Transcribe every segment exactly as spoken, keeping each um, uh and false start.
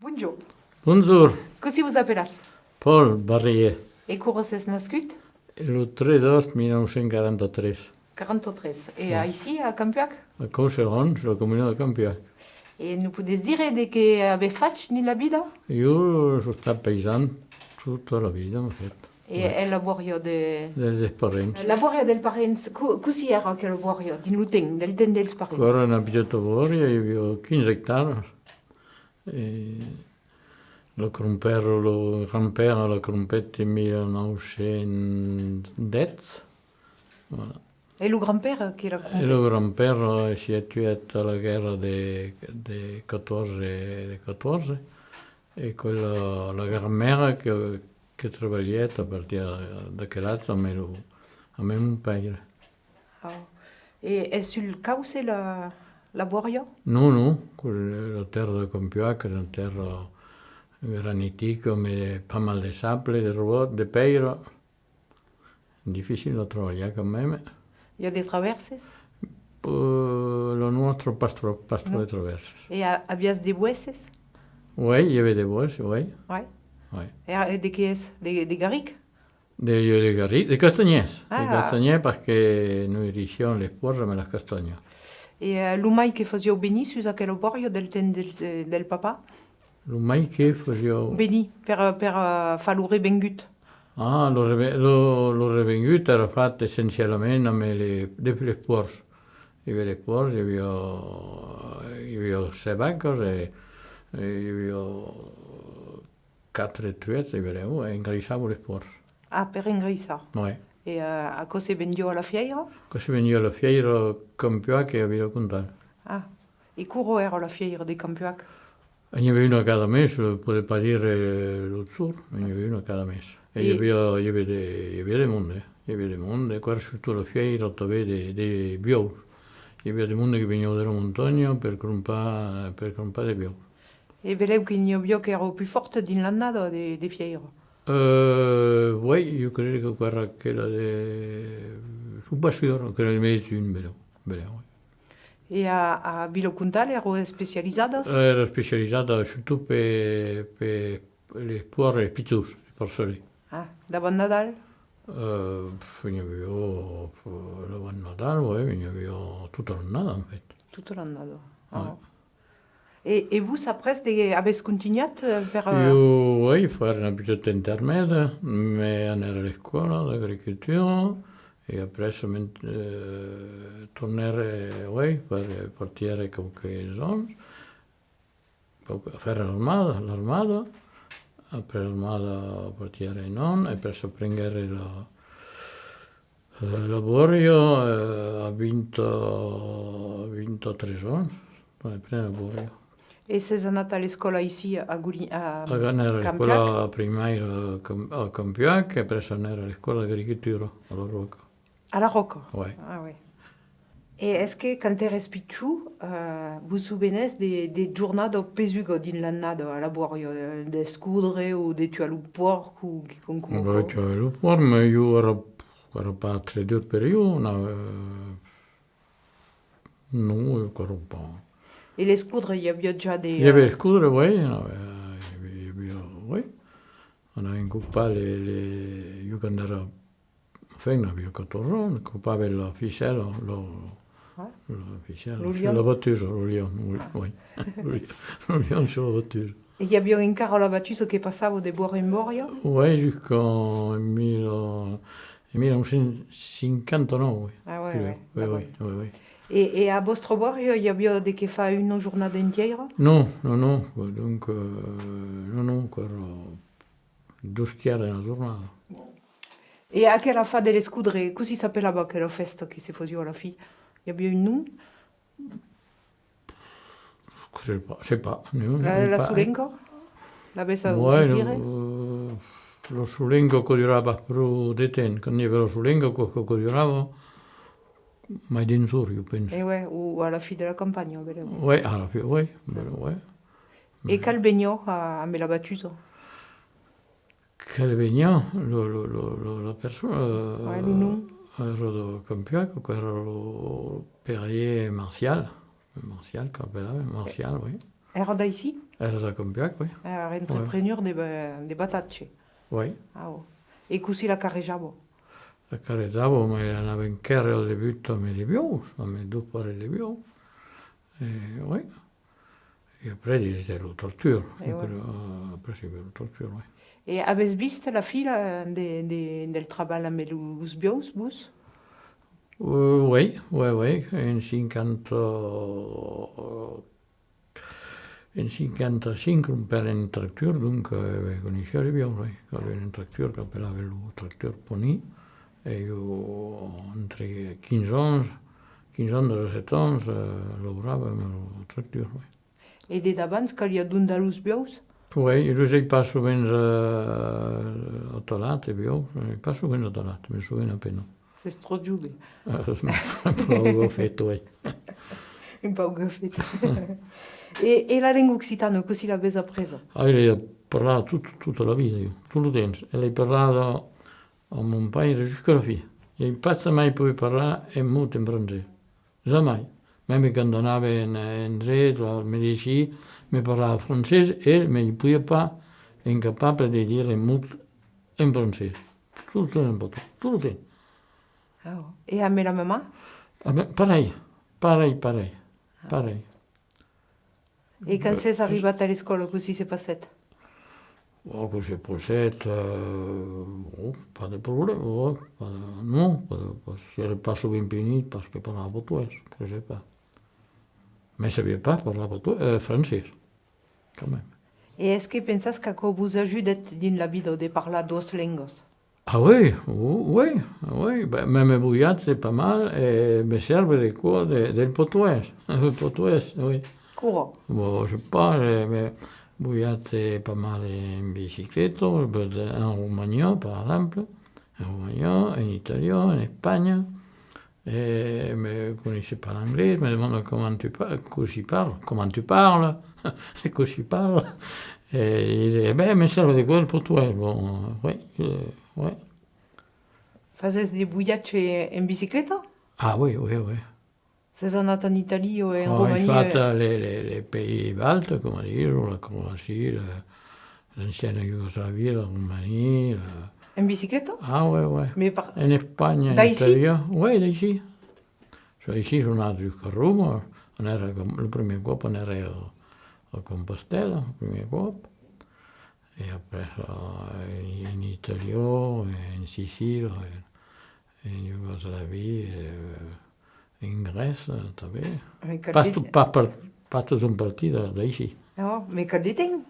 Bonjorn. Bonjorn. Cossí vos apelatz? Paul Barrier. E quora sètz nascut? Lo tres d'agost mila nòu cents quaranta-tres. Quaranta-tres. E aicí, a Campuac? A Cauceron, sus la comuna de Campuac. E nos podètz dire de qué avètz fach dins la vida? Jo soi estat paisan tota la vida, en fait. E es la bòria de... Dels parents. La bòria dels parents, co-, cossí èra aquela bòria dins lo temps, del temps dels parents? Aquò èra una pichòta bòria, i aviá quinze ectaras. E lo crompèr, lo grand-père la crompèt en mila nòu cents dètz. Voilà. E lo grand-père que la crompèt? E lo grand-père es siat tuat a la guèrra de, de catorze, de catorze. E aquò la, la grand-mère que, que trabalhèt a partir d'aquel atge amb lo, amb mon paire. Ah. E es sul causse la, la bòria? Non, non, la tèrra de Campuac es una tèrra granitica, amb pas mal de sable, de robòt, de pèira. Dificil de trabalhar quand même. I a de travèrses? Euh, la nòstra pas tròp, pas tròp de travèrses. E a-, aviatz de boisses? Oui, i aviá de boisses, oui. Oui. Oui. E, e de qué es? De, de garric? De, de garric, de castanhièrs. Ah. De castanhièrs, parce que noirissiam les pòrcs amb las castanhas. E, eh, lo mai que fasián venir sus aquela bòria del temps del, del papà? Lo mai que fasián? Venir per, per, eh, far lo revengut. Ah, lo reve-, lo, lo revengut èra fach essencialament amb le, de, les pòrcs. I aviá les pòrcs, i aviá, i aviá sèt vacas e, e i aviá quatre truèchs, e benlèu, e engraissavan les pòrcs. Ah, per engraissar. Oui. E, eh, aquò se vendiá a la fièira? Aquò se vendiá a la fièira Campuac e a Vilacontal. Ah, e quora èra la fièira de Campuac? N'i aviá una cada mes, eh, pòde pas dire, eh, lo jorn, n'i aviá una cada mes. E i aviá, i aviá de, i aviá de monde, eh. I aviá de monde, aquò èra surtot la fièira tanben de, de buòus. I aviá de monde que veniá de la montanha per crompar, per crompar de buòus. E belèu que n'i aviá qu'èra pus fòrt dins l'annada de, de fièira. Euh, oui, jo crese que aquò èra aquela de... Soi pas sûr, aquela de mes de junh, belèu, belèu, oui. E a, a Vilacontal èra especializada? Èra especializada surtot per, per les pòrcs pichons, les porcelets. Ah, davant Nadal? Euh, pf, n'i aviá, pf, davant Nadal, oui, n'i aviá tota l'annada, en fait. Tota l'annada. Ah. E, e vos, après, de, avètz contunhat, eh, per, eh... Jo, oui, fèr una pichòta intermèdia, me anèr a l'escòla d'agricultura, e après, me, eh, tornèr, eh, oui, per, partiguèr qualques ans, per fèr l'armada, l'armada, après l'armada partiguèr un an, e après aprenguèr la, Eh, la bòria, eh, a vint, vint-e-tres ans, après la bòria. E sètz anat a l'escòla aicí, a Goli-, a... Anèr a l'escòla primaira a Cam-, a Campuac, e après anèr a l'escòla d'agricultura, a La Ròca. A La Ròca? Oui. Ah, oui. E es que, quand èretz pichon, eh, vos sovenètz de, de jornadas pesugas dins l'annada a la bòria, de, d'escodre o de tuar lo pòrc o quicòm coma aquò? Tuar lo pòrc, mas jo èra Aquò èra pas très dur per jo, non, eh, non, aquò èra pas. E l'escodre, i aviá ja de... I aviá, eh, l'escodre, oui, non, eh, i aviá, i aviá, oui. Anàvem copar le, le, jo quand èra, enfin, aviá catorze ans, copàvem la ficèla, lo, la ficèla, lo lion. Sus la batusa, lo lion, oui, oui. Lo lion, lo lion sus la batusa. E i aviá encara la batusa que passava de bòria en bòria? Oui, jusqu'en mille, en mille neuf cent cinquante-neuf, oui. Ah, oui, oui, oui, oui, oui. E, e a vòstra bòria, i aviá de qué far una jornada entièra? Non, non, non, donc, euh, non, non, aquò èra dos tièrs de la jornada. E aquel afar de l'escodre, cossí s'apelava aquela fèsta que se fasiá a la fin? I aviá un nom? Sai pas, sai pas, non, la, non, la pas, solenca? L'avètz a... Ouais, dire? Lo, la solenca, aquò durava pas pro de temps. Quand i aviá la solenca, aquò, aquò, aquò durava mai d'un jorn, jo pensi. E ouais, o, o a la fin de la campanha, belèu. Ouais, a la fin, ouais, belèu, ouais. E qual veniá a, amb la batusa? Qual veniá, lo, lo, lo, lo, la persona, euh, ouais, lo nom. Èra de Campuac, aquò èra lo Perrier Marcial. Marcial, qu'apelavan Marcial, oui. Èra d'aicí? Èra de Campiac, oui. Èra entrepreneur de ba-, de batatge. Oui. Ah, ò. E cossí la carrejava? La carrejava, mai anàvem quèrre al debut amb de buòus, amb dos parelhs de buòus. E, oui. E après, i aviá lo tractor. E oui. Après, i aviá lo tractor, oui. E avètz vist la fila de, de, del trabalh amb lo, los buòus, vos? Euh, oui, oui, oui. En cinquanta, euh, en cinquanta-cinc, crompèrem un tractor, donc, euh, coneissiá los buòus, oui. Qu'aviam un tractor qu'apelavan lo tractor Pony, e ieu, entre quinze ans, quinze ans, dètz-e-sèt ans, euh, laurava amb lo tractor, oui. E de davant caliá dondar los buòus? Oui, los ai pas sovent, euh, atalats, los buòus, los ai pas sovent atalats, me soveni a pena. Sètz tròp jove. Ah, un pauc gofet, oui. Un pauc gofet. E, e la lenga occitana, cossí l'avètz apresa? Ah, l'ai parlada tot, tota la vida, ieu, tot lo temps. E l'ai parlada amb mon paire jusqu'a la fin. I ai pas jamai pogut parlar un mot en francés. Jamai. Mème quand anava en, en Drets, al medecin, me parlava francés, el, me i podiá pas, incapable de dire un mot en francés. Tot lo temps en patoès, tot lo temps. Ah, ò. E amb la mamà? Ah ben, parelh, parelh, parelh, parelh. E quand sètz arribat a l'escòla, cossí se passèt? Ò, que se passèt, euh, ò, pas de problèma, ò, pas de, non, pas de, pas, èra pas sovent punit parce que parlava patoès, crese pas. Mès sabiá pas parlar patoès, euh, francés, quand même. E es que pensatz qu'aquò vos ajudèt dins la vida de parlar doas lengas? Ah oui, o-, oui, oui, ben, mème voiatge pas mal, e me sèrve de quoi, de, del patoès, patoès, oui. Quora? Bon, je sais pas, eh, me voiatge pas mal en bicicleta, en Romania, per exemple, en Romania, en Itàlia, en Espanha, e me coneisse pas l'anglés, me demande comment tu pa-, cossí parles, comment tu parles, cossí parles, e dise, eh ben, me sèrve de quoi, del patoès, bon, oui, euh, oui. Fasètz de voiatges en bicicleta? Ah oui, oui, oui. Sètz anat en Itàlia o en Romania? Ai fach, eh, les, les, les pays baltes, coma dire, la Croacia, la, l'anciana Iugoslavia, la Romania, la... En bicicleta? Ah, oui, oui. En Espanha, en Itàlia. D'aicí? Oui, d'aicí. Soi aicí, soi anat jusqu'a Roma. Anère, lo primièr còp, anère a, a Compostèla, lo primièr còp. E après, euh, en Itàlia, en Sicília, en, en Iugoslavia, euh, en Grècia, tanben. Pas tot, pas, pas, pas totjorn partit de, d'aicí. Ò, mès qual de temps?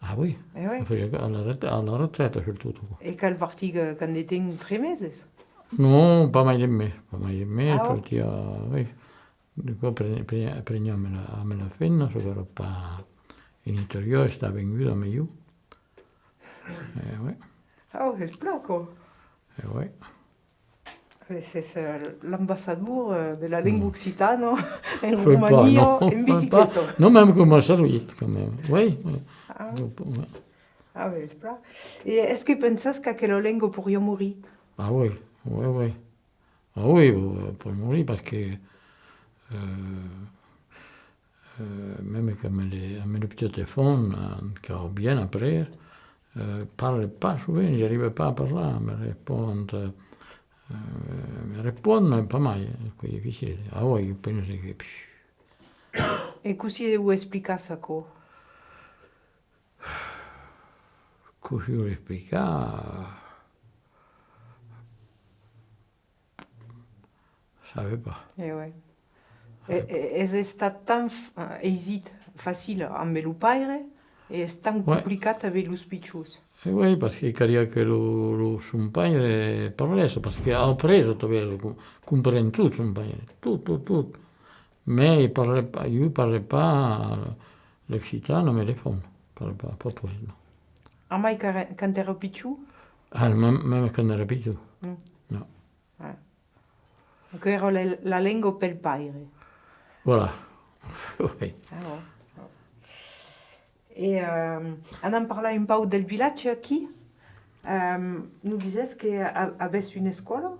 Ah oui. Eh oui. Enfin, a la ret-, a la retreta, surtot, quoi. E cal partir que, quant de temps, tres meses? Non, pas mai d'un mes, pas mai d'un mes, partiá, oui. De còps pre-, pre-, preniá amb la, amb la femna, çò qu'èra pas en Itàlia, estava venguda amb ieu. Eh, oui. Ah, es plan, quoi. Eh, oui. Sètz, eh, l'ambassador, eh, de la lenga occitana en Romania, en bicicleta. Non, mème que m'a servit, quand même. Oui, oui. Ah. Donc, oui. Ah, ben, es plan. E es que pensatz qu'aquela lenga poiriá morir? Ah oui, oui, oui. Ah oui, euh, pòt morir parce que, euh, euh, mème qu'amb le, amb lo pichòt enfant, euh, qu'aurà bien après, euh, parle pas sovent, j'arrive pas a parlar, me respond, euh, me respond, mès pas mai, eh, qu'es dificile. Ah oui, ieu pense que, pff. E cossí o explicatz aquò? Cossí o explicar? Sabe pas. E oui. E, e, es estat tan f-, aisit, facil amb lo paire, e es tan complicat avec los pichons. E oui, parce que caliá que lo, lo, son paire parlèsse, parce que après, tanben, lo com-, compren tot, son paire, tot, tot, tot. Mès parle pas, ieu parle pas l'occitan amb l'enfant, parle pas patoès, non. Amai quand, quand èra pichon? Ah, mème, mème quand èra pichon. Non. Non. Ah. Donc èra la, la lenga pel paire. Voilà. Oui. Ah, bon. E, euh, anam parlar un pauc del vilatge aquí. Euh, nos disètz que a-, avètz una escòla?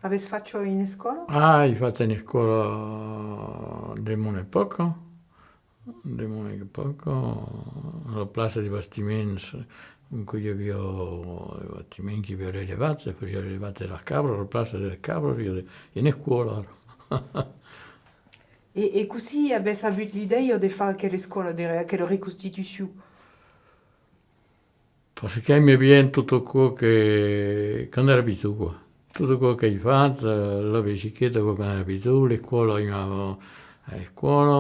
Avètz fach una escòla? Ah, ai fach una escòla de mon epòca. De mon epòca, a la plaça de bastiments, ont que i aviá de bastiments que i aviá l'elevat, se fasiá l'elevat de las cabras, a la plaça de las cabras, i a de, i a una escòla ara. E, e cossí avètz avut l'idèia de far aquela escòla, de re-, aquela reconstitucion? Parce qu'aime bien tot aquò que, quand èra pichon, quoi. Tot aquò qu'ai fach, eh, la bicicleta, quoi, quand èra pichon, l'escòla, aimava a l'escòla,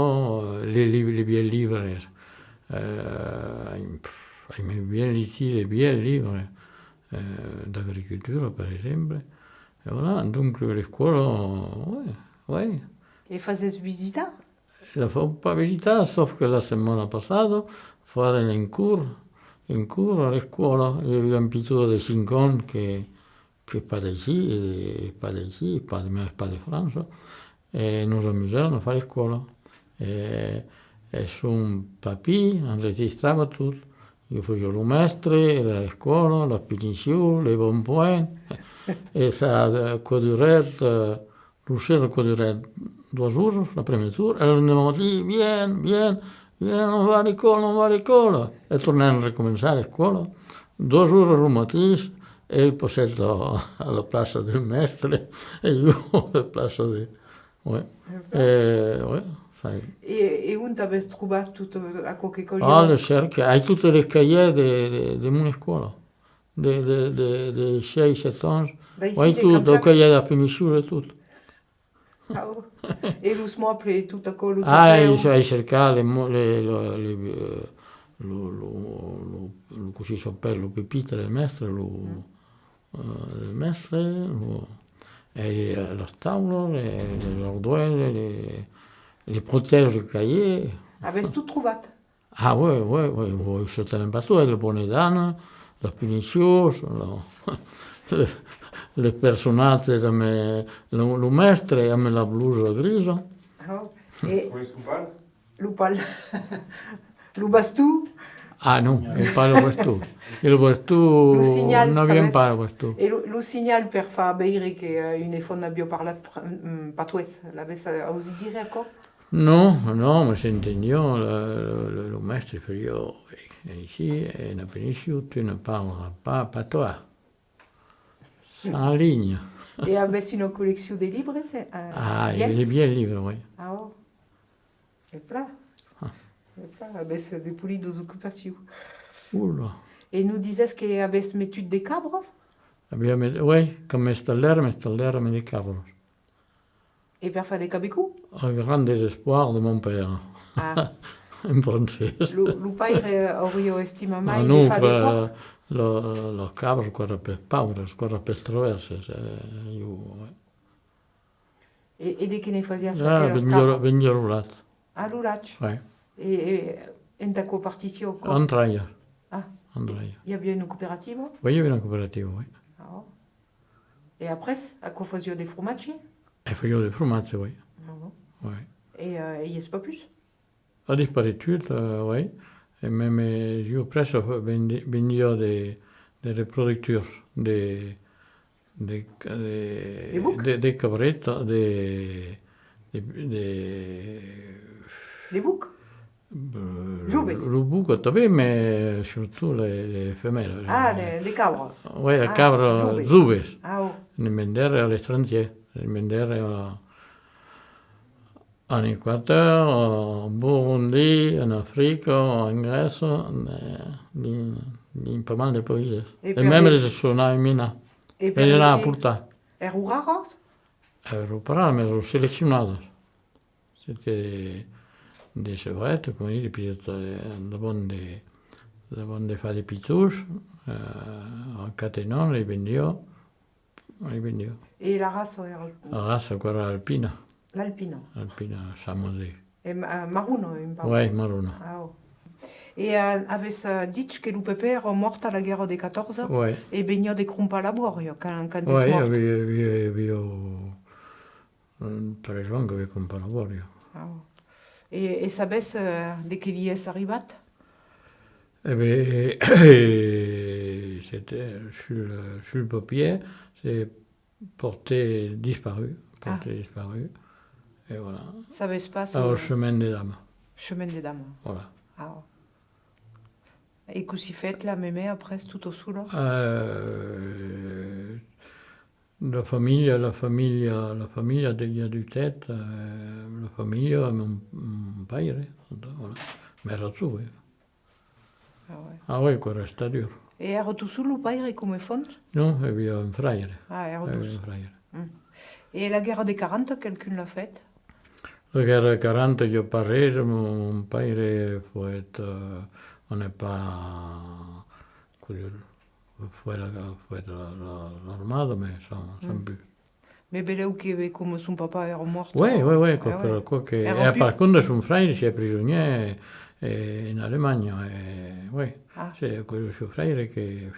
eh, les lib-, les vièlhs libres, eh, aim-, pff, aime bien legir les vièlhs libres, eh, d'agricultura, per exemple. E voilà, donc, l'escòla, ouais, ouais. E fasètz visitar? La fau pas visitar, sauf que la setmana passada, farem un cors, un cors a l'escòla. I aviá un pichon de cinc ans que, que es pas d'aicí, e pas d'aicí, pas de, mès pas de França, e nos amusèrem a far l'escòla. E, e son papí enregistrava tot. Ieu fasiá lo mèstre, era l'escòla, las punicions, les bons points, e ça, eh, quò durèt, eh, Lo ser, quò durèt doas oras, la primièr jorn, e l'endeman matin, bien, bien, bien, on va a l'école, on va a l'école. E tornèm recomençar l'escòla. Doas oras lo matin, el passèt a, a la plaça del mèstre, e ieu a la plaça de... Ouais. E, ouais, ça... E, e ont avètz trobat tot, eh, aquò que caliá? Ah, le cercle, ai totes les cahiers de, de, de mon escòla. De, de, de, de sièis, sèt ans. D'aicí, ouais, de tot, Campiana? Lo cahier de la punicion e tot. Ah, oh. E los mòbles e tot aquò, lo... Ah, trapèu? Ai, ai cercat le mo-, le, le, le, eh, lo, lo, lo, lo, cossí s'apèla, lo pupitre del mèstre, lo, eh, del mèstre, lo, e, eh, las taulas, e, les ardoises, les, les protèges de cahier. Avètz tot trobat? Ah, oui, oui, oui, oui, certainement pas tot, le bonnet d'âne, las punicions, lo, le, les personatges amb, eh, lo, lo mèstre amb la blusa grisa. Ah, e lo pal? Lo pal. Lo baston? Ah non, e pas lo baston. E lo baston, lo senhal, n'aviam pas lo baston. E lo, lo senhal per far veire que, eh, un enfant aviá parlat fr-, mm, patoès, l'avètz, eh, ausit dire aquò? Non, non, mas s'entendiá, lo, lo, lo mèstre fasiá, eh, aicí, en Apenicion, tu ne parleras pas patois. Sans ligne. E avètz una colleccion de libres, eh, vièlhs? Ah, de vièlhs libres, oui. Ah, oh. E plan. Ah. E plan, avètz de polidas ocupacions. Ola. E nos disètz que avètz metut de cabras? Aviam met-, oui, quand m'estallèrem, m'estallèrem de cabras. E per far de cabecon? Au grand désespoir de mon père. Ah. En francés. Lo, lo paire auriá estimat mai de far de pòrc? Ah non, per, lo, las cabras, quò èra pels paures, quò èra pels travèrses, eh, ieu, eh. E, e de qué ne fasiatz d'aquelas cabras? Ah, vendiá, vendiá lo lach. Ah, lo lach? Ouais. E, e entà quò partissiá, aquò? Entraigas. Ah. Entraigas. I aviá una cooperativa? Oui, i aviá una cooperativa, oui. Ah. E après, aquò fasiá de fromatge? E fasiá de fromatge, oui. Ah bon? Oui. E, euh, i es pas pus? A disparegut, euh, oui. E mème, eh, ieu après, vendi-, vendiá de, de reproductors, de, de, de, de buc? De, de cabreta, de, de, de... De buc? Euh, joves? Lo, lo buc tanben, mas surtot les, les femelles. Ah, les, les cabras. Oui, les cabras joves. Ah, oh. Ne vendère a l'estrangièr, ne vendère a la, en Équateur, au Burundi, en Africa, en Grècia, eh, dins, dins pas mal de païses. E mème les son anats menar. E per les anar portar. Èran raras? Èran pas raras, mas èran seleccionadas. C'était des chevrettes, coma dire, de pichons, eh, davant de, davant de far de pichons, eh, en catenant, les vendiá, les vendiá. E la raça èra? La raça, quò èra l'alpina. L'alpina. L'alpina, chamosée. E ma-, eh, marrona, un pauc? Oui, marrona. Ah, oh. E, eh, avètz, eh, dich que lo pepè èra mòrt a la guèrra de catorze, oui, e veniá de crompar la bòria quand, quand es mòrt. Oui, aviá, aviá, aviá tres ans qu'aviá crompat la bòria. Ah. E, e sabètz, eh, de qué li es arribat? E ben, c'était sur le, sur le papier, c'est porté disparu, porté disparu, et voilà. Sabètz pas? Au chemin des dames. Chemin de Damas. Voilà. Ah. E cossí fèt la memè après, tota sola? Euh, la familha, la familha, la familha de, i a dutèt, euh, la familha, mon, mon paire, voilà. Mès a tu, eh. Ah ouais. Ah ouais, qu'èra estat dur. E èra tot sol lo paire coma fons? Non, i aviá un fraire. Ah, èra dos. Un fraire. Mm. E la guèrra de quaranta, qualqu'un l'a fèt? La guèrra de quaranta, i a pas res, mon, mon paire foguèt, euh, on n'est pas, foguèt la, foguèt la, la, l'armada, mais sans, sans plus. Mès belèu que, coma son papà èra mòrt. Oui, oui, oui, per aquò que, e par contra son fraire sièt prisonièr, eh, en Alemanha, eh, oui. Ah. C'est que lo sieu fraire que,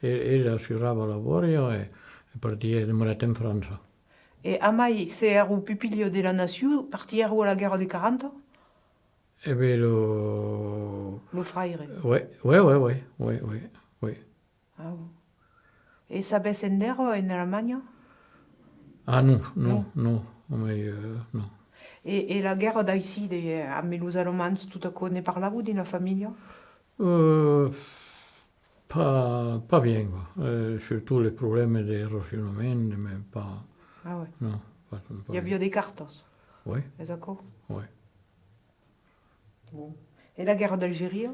e, el assurava la bòria e, e partièt, demorèt en França. E amai, se èra pupilha de la nacion, partièron a la guèrra de quaranta? E ben, lo... Lo fraire. Oui, oui, oui. Ah, bon. E sabètz ende èra en Alemanha? Ah, non, non, non, mai, euh, non. E, e la guèrra d'aicí, de, amb los Alemands, tot aquò, ne parlavan dins la familha? Euh, pas, pas bien, quoi. Euh, surtot les problèmes de racionament, mais pas... Ah ouais. Non, pas, pas bien. I aviá de cartas? Oui. Es aquò? Oui. Bon. E la guèrra d'Algeria?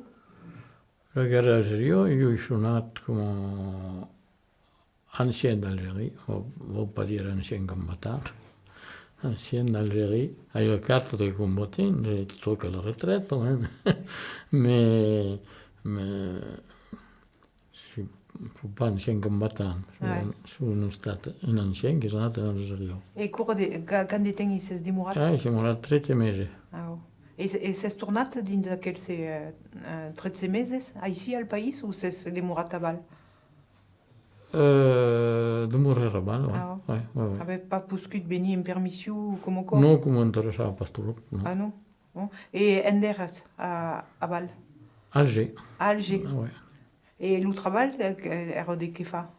La guèrra d'Algeria, ieu i soi anat coma ancien d'Algeria, vau, vau pas dire ancien combatant, ancien d'Algeria, ai la carta de combatent, e tòca la retreta, même. Mais, mais, si, fau pas ancien combatant, soi un, soi un estat, un ancien qu'es anat en Algeria. E quora de, ca-, quant de temps i sètz demorat? Ah, i soi demorat tretze meses. Ah, oh. E, e sètz tornat dins aquels, eh, eh, tretze meses, aicí al país, o sètz demorat aval? Euh, demorèri aval, oui. Ah, oh. Oui, oui, oui. Avètz pas poscut venir en permission coma aquò? Non, coma m'interessava pas tròp, non. Ah, non? Bon. E ende èretz a, aval? Alger. A Alger. Ah, oui. E lo trabalh, eh, que èra de qué far?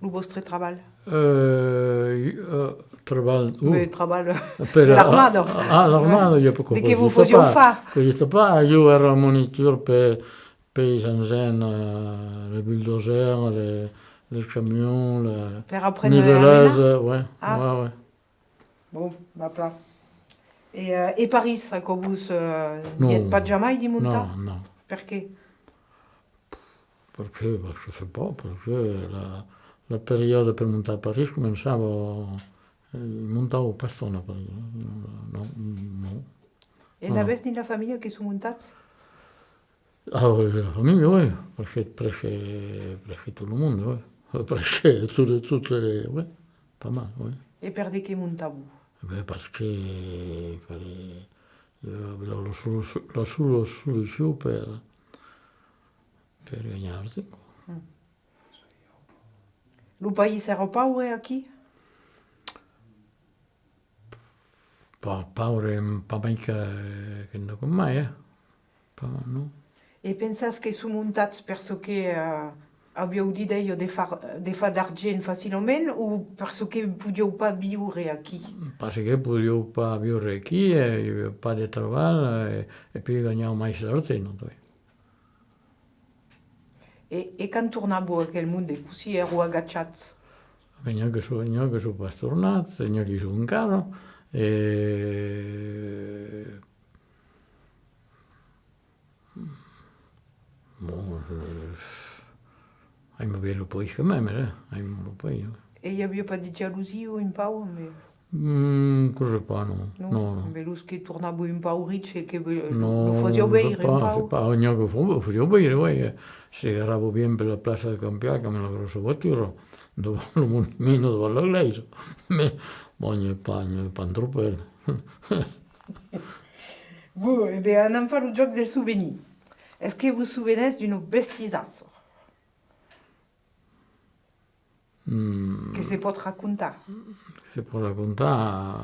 Lo vòstre trabalh? Euh, euh, trabalh, uh. Trabalh, euh, per, de l'armada. Ah, ah, l'armada, i a pas... De qué vos fasián far? Que je sais pas, ieu èra monitor per, pels engins, euh, les bulldozers, les, les camions, les nivelleuses, ouais, ouais, ouais. Bon, va plan. E, euh, e París, aquò vos, euh, n'i ètz pas jamai de montar? Non, non. Perqué? Perqué? Parce que je sais pas, parce que la, la periòda per montar a París començava, eh, montava pas tant a París, non, non, non. E n'avètz dins la familha que son montats? Ah, oui, la familha, oui, presque, presque, presque tot lo monde, oui. Presque tot, tot, eh, oui, pas mal, oui. E per de qué montavan? E ben, parce que fallait, eh, la, la solu-, la sola solucion per, per ganhar argent, quoi. Mm. Lo país èra paure aquí? Pas paure, pas mai que, que de còp mai, eh? Pas, non. E pensatz que son montats per çò que, eh, avián l'idèia de far, de far d'argent facilament o per çò que podián pas viure aquí? Parce que podián pas viure aquí, eh, i aviá pas de trabalh, eh, e puèi ganhavan mai d'argent, non? E, e quand tornavan aquel monde, cossí èran agachats? Ben, n'i a que son, n'i a que son pas tornats, n'i a que i son encara, e, bon, eh, aime bien lo país quand même, eh, aime lo país, eh. E i aviá pas de jalousia un pauc, ambe... Mm, crese pas, non. Non, non, non. Ambe los que tornavan un pauc riches e que ve-, lo fasián veire un pauc. Non, crese pas, crese pas. N'i a que fa-, fasián veire, oui, eh. Se garava bien per la plaça de Campiac amb la gròssa voatura, davant lo monument o davant la glèisa. Mais, bon, n'i a pas, n'i a pas un tropèl. Bon, e ben, anam far lo jòc del sovenir. Es que vos sovenètz d'una bestisassa? Mm. Que se pòt racontar? Que se pòt racontar,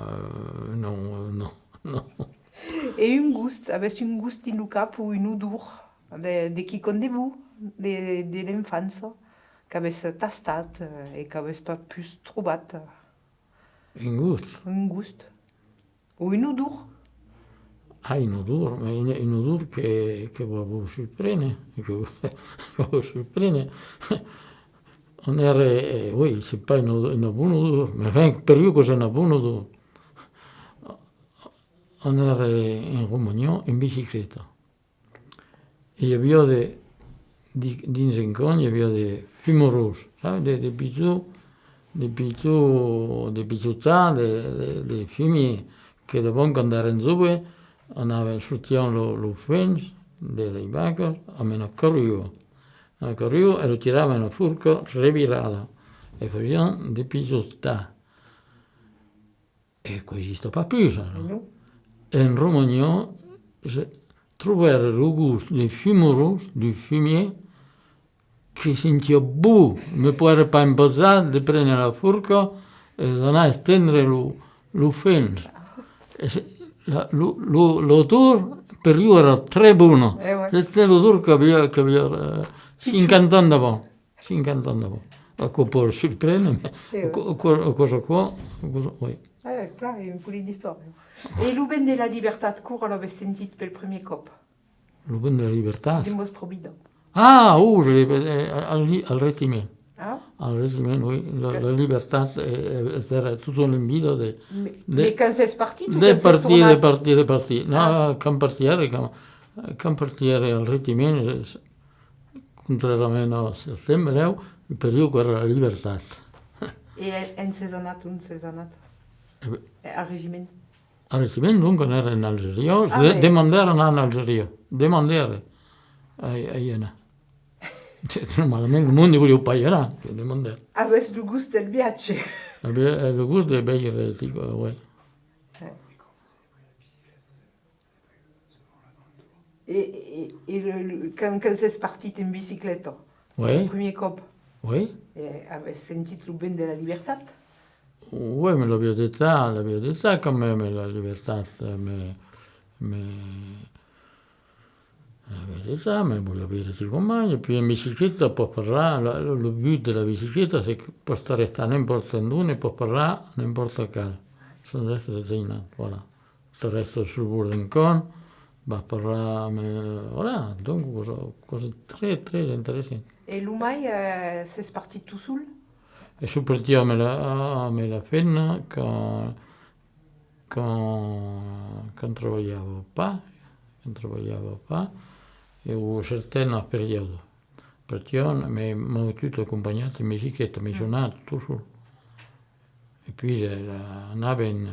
euh, non, non, non. E un gost, avètz un gost dins lo cap o una odor de, de quicòm de bon, de, de l'enfança, qu'avètz tastat, eh, e qu'avètz pas pus trobat? Un gost? Un gost. O una odor? Ah, una odor, mas una, una odor que, que va vos surprene, que va vos surprene. On èra, eh, oui, c'est pas una, una bona odor, mas enfin, per ieu qu'es una bona odor. On èra en Romaniá en bicicleta. E i aviá de, di-, dins un coin, i aviá de fumaròls, sabes, de, de pichons, de pichons, de pichots tas, de, de, de fumièr, que de bon, quand èrem joves, anàvem, sortiam lo, lo fems de las vacas amb una carriòla. Una carriòla, e lo tiram amb la forca revirada, e fasiam de pichots tas. E qu'exista pas plus, ara. Non. En Romaniá, se trobère lo gost de fumaròls, du fumier, que sentiá bon. Me poguère pas empachar de prene la forca e d'anar estendre lo, lo fems. E se, la, lo, lo, l'odor, per ieu, èra très bona. Eh ouais. C'était l'odor qu'aviá, qu'aviá, eh, cinquanta ans d'avant. Cinquanta ans d'avant. Aquò pòt surprene, mas aquò, aquò, aquò, aquò, aquò, oui. Ah, clar, es un polit d'istòria. E lo vent de la libertat, quora l'avètz sentit pel primièr còp? Lo vent de la libertat? Dins vòstra vida. Ah, oh, je l'ai, eh, al, al regiment. Ah? Al regiment, oui. La, la libertat, eh, eh, èra tota una vida de, de, de quand sètz partit o de quand sètz partir, de tornat? De partir, de partir. Non, quand partière, quand, quand partière al regiment, je, Contrarament a certens benlèu, per ieu qu'èra la libertat. E en sètz anat, ont sètz anat? E ben, al regiment? Al regiment, donc, anère en Algeria. Ah, de-, oui. Demandère anar en Algeria. Demandère a, a i anar. Normalament, lo monde voliá pas i anar, que demandère. Avètz lo gost del viatge. Aviá, eh, lo gost de veire, dic, eh, ouais. Ouais. E, e, e le, le, quand, quand sètz partit en bicicleta, oui, lo primièr còp, oui, e avètz sentit lo vent de la libertat? Oui, me l'aviá dejà, l'aviá dejà quand même, la libertat, me, me, l'aviá dejà, me voliá veire quicòm mai. E puèi en bicicleta, pòs parlar, la, lo, lo but de la bicicleta, c'est que pòs t'arrestar n'importe ont e pòs parlar n'importe qual, sans être gênant, voilà. Te rèstes sul bòrd d'un camp, vas parlar amb, eh, voilà, donc, causa, causa très, très interessant. E lo mai, eh, sètz partit tot sol? E soi partit amb la, amb la femna quand, quand, quand trabalhava pas, quand trabalhava pas, e o certanas periòdas. Partiam, me, m'an tot acompanhat en bicicleta, me soi anat tot sol. E puèi, eh, anàvem,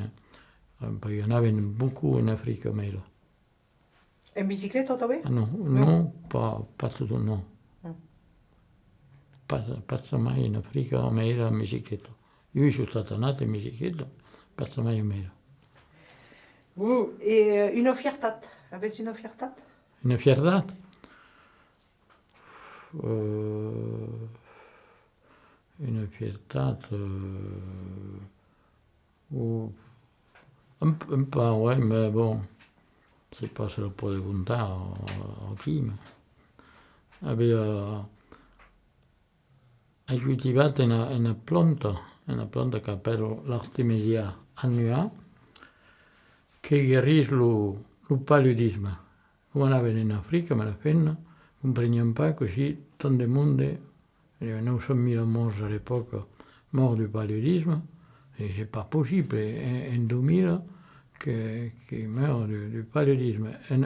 eh, puèi anàvem beaucoup en Africa, mai là. En bicicleta tanben? Ah, non, non, pas, pas tot, non. Pas, pas jamai en Africa, mai là en bicicleta. Ieu i soi estat anat en bicicleta, pas jamai mai là. Bon, e, eh, una fiertat, avètz una fiertat? Una fiertat? Euh, una fiertat, euh, o un, un pauc, ouais, mas bon, sai pas se la pòde contar, euh, aquí, mas aviá, ai cultivat una, una planta, una planta qu'apèlan l'artemisia annua, que guerís lo, lo paludisme. Coma anàvem en Africa, mas la femna, compreniam pas cossí tant de monde, eh, nòu cents mila mòrts a l'epòca, mòrt du paludisme, e c'est pas possible, en, en dos mila, que, que meure du, du paludisme. En,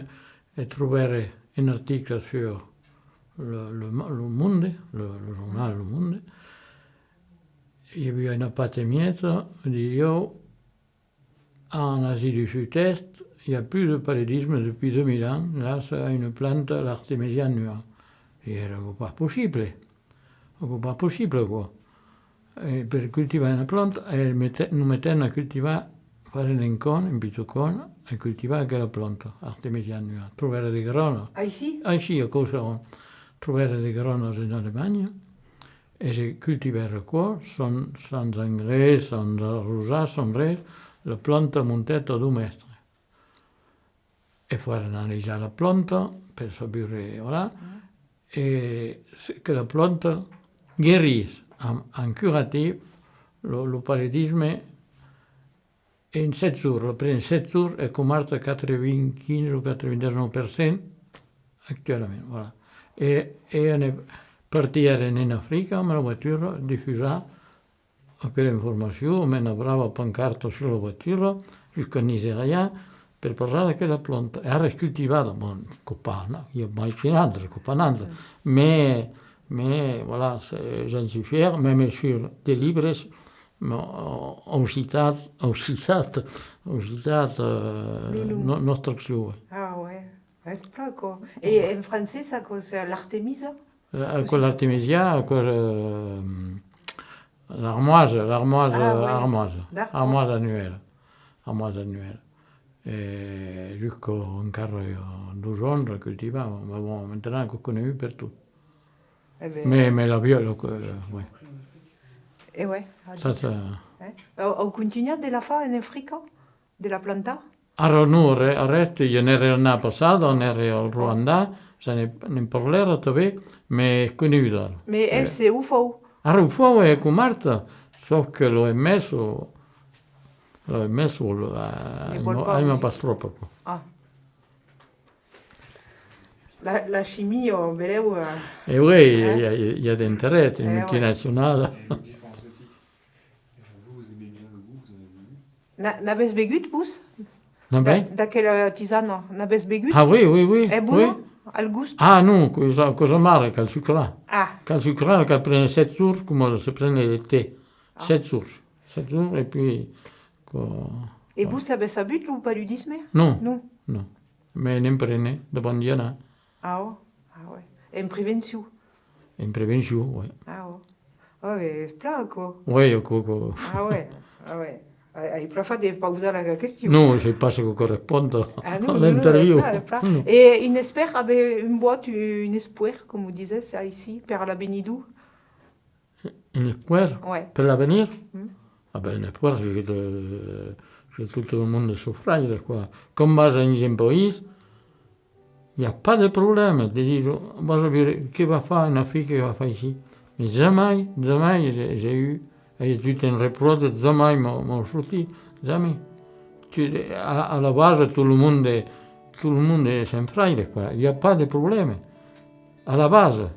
e trobère un article sur le, le, Le Monde, le, le jornal Le Monde, i aviá una pàgina e mièja, disiá, En Asie du Sud-Est, il y a plus de paludisme depuis deux mille ans grâce à une plante, l'artémisia annua. E èra pas possible. Èra pas possible, quoi. E per cultivar una planta, e mete-, nos metèm a cultivar, fèrem un camp, un pichon camp, e cultivar aquela planta, artémisia annua. Trobère de granas. Aicí? Aicí, a Cauçaron. Trobère de granas en Alemanha. E se cultivère aquò, sans, sans engrais, sans arrosar, sans res, la planta montèt a dos mètres. E foguèt analisar la planta per saber, voilà, e se, que la planta guerís en, en curatiu lo, lo paludisme. en sèt jorns, lo pren sèt jorns e comarta quatre-vingt-quinze o quatre-vingt-dètz-e-nòu per cent actualament, voilà. E, e ne partiguèrem en Africa amb la voitura, difusar aquela informacion, amb una brava pancarta sus la voitura, jusqu'en Nigèria, per parlar d'aquela planta. E ara es cultivada, bon, quò pas, non, i a mai que naltres, quò pas naltres. Mès, mès, voilà, se, j'en suis fier, même sur des libres, m'an, an citat, an citat, an citat, eh, no-, nòstra accion, ouais. Ah ouais, es plan, quò. E en francés, aquò's, eh, l'artemisa? Eh, aquò's l'artemisia, aquò's, eh, l'armoise, l'armoise, ah, ouais, armoise, d'accord. Armoise annuelle. Armoise annuelle. E jusqu'à encara, eh, dos ans la cultivavan, mas bon, maintenant quò conegut pertot. Eh ben. Mès, mès la viòla, eh, ouais. E ouais. Ça, ça. Eh? Au, au contunhat de la far en Africa? De la plantar? Ara non, arrèsta, i anère l'annada passada, anère al Rwanda, se ne, ne'n parlère tanben, mès conegut ara. Mès el se o fau? Ara o fau, e comarta, sauf que l'O M S, o, l'O M S, o, eh, ne vòl pas, aima pas tròp, quò. Ah. La, la chimia, belèu, eh. E oui, i a, i a d'interès, multinacionala. N'a-, n'avètz begut, vos? D'a-, d'aquela tisana, n'avètz begut? Ah oui, oui, oui. E bona, al gost? Ah non, quò's, quò's amara, cal sucrar. Ah. Cal sucrar, cal prene sèt jorns, coma se pren le tè. Ah. Sèt jorns. Sèt jorns, e puèi... E vos avètz avut lo paludisme? Non. Non. Non. Mès ne'n prene, davant dinar. Ah, oh, ah ouais. En prevencion? En prevencion, ouais. Ah, oh. Ah, es plan, quò. Ouais, quò, quò. Ah, ouais, ah, ouais. Ai, ai plan fach de pausar la question. Non, sai pas se quò correspond a l'interviu. Ah, non, non, non, es plan, es plan. E un espèr, aver un vòt, un espoèr, coma o disètz aicí, per l'avenidor? Un espoèr per l'avenir? Ah ben, un espoèr, c'est que, que tot lo monde sofraire, quoi. Quand vas dins un país, i a pas de problème, te dison, vas a veire, que va far en Africa, que va far aicí. Mès jamai, jamai, j'ai, j'ai eu, ai agut un repròche, jamai m'an, m'an sortit, jamai. Tu, a, a la base, tot lo monde, tot lo monde es un fraire, quoi. I a pas de problème. A la base.